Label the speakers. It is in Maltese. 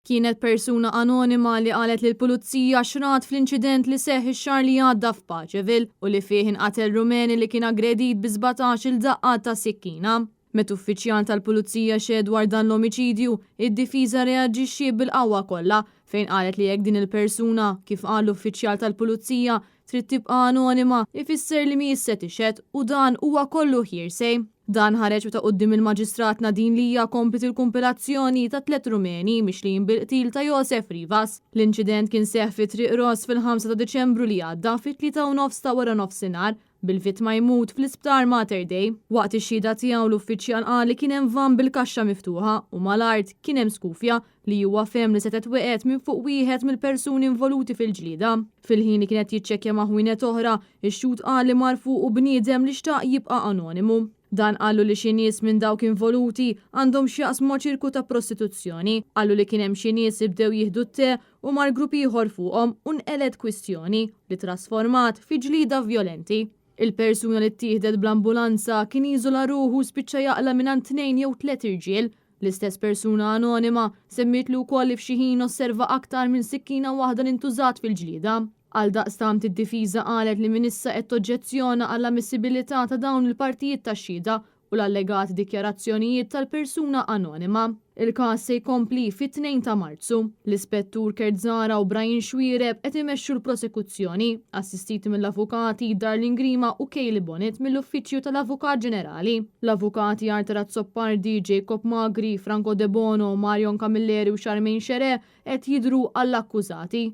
Speaker 1: Kienet persuna anonima li qalet lill-Pulizija x'rat fl-inċident li seħħ ix-xahar li għadda f'Paceville u li fih inqatel Rumeni li kien aggredit bi 17-il daqqa ta' sikkina. Meta uffiċjal tal-Pulizija xehed dwar dan l-omiċidju, id-difiża reaġixxiet bil-qawwa kollha fejn qalet li jekk din il-persuna, kif qal l-uffiċjal tal-Pulizija, trid tibqa' anonima, ifisser li mhijiex se tixhed u dan huwa kollu hearsay. Dan ħareġ meta quddiem il-Maġistrat Nadine Lia kompliet il-kumpilazzjoni ta' tlett Rumeni mixlijin bil-qtil ta' Josef Rivas. L-inċident kien seħħ fi Triq Ross fil-ħamsa ta' Diċembru li għadda fit-tlieta u nofs ta' waranofsinhar, bil-vittma jmut fl-Isptar Mater Dei. Waqt ix-xhieda tiegħu l-uffiċjal qal li kien hemm vann bil-kaxxa miftuħa u mal-art kien hemm skufja li huwa fehem li setgħet weqgħet minn fuq wieħed mill-persuni involuti fil-ġlieda. Fil-ħin li kien qed jiċċekkja ma' ħwienet oħra, ix-xhud qal li mar fuqu bniedem li xtaq jibqa' anonimu. Dan qallu li xi nies minn dawk involuti għandhom x'jaqsmu ma' ċirku ta' prostituzzjoni. Qallu li kien hemm xi nies li bdew jieħdu t-te u mar grupp ieħor fuqhom u nqelgħet kwistjoni li trasformat fi ġlieda vjolenti. Il-persuna li ttieħdet bl-ambulanza kien iżola ruħu u spiċċa jaqla' mingħand tnejn jew tlett irġiel. L-istess persuna anonima semmietlu wkoll li f'xi ħin osserva aktar minn sikkina waħda li ntużat fil-ġlieda. Għaldaqstant id-difiża qalet li minn issa qed toġġezzjona għall-ammissibilità ta' dawn il-partijiet tax-xhieda u l-allegati dikjarazzjonijiet tal-persuna anonima. Il-każ se jkompli fit-2 ta' Marzu. L-Ispettur Kurt Zahra u Brian Xuereb qed imexxu l-prosekuzzjoni, assistiti mill-avukati Darlene Grima u Kayleigh Bonett mill-Uffiċċju tal-Avukat Ġenerali. L-avukati Arthur Azzopardi, Jacob Magri, Franco Debono, Marion Camilleri u Charmaine Xerè qed jidhru għall-akkużati.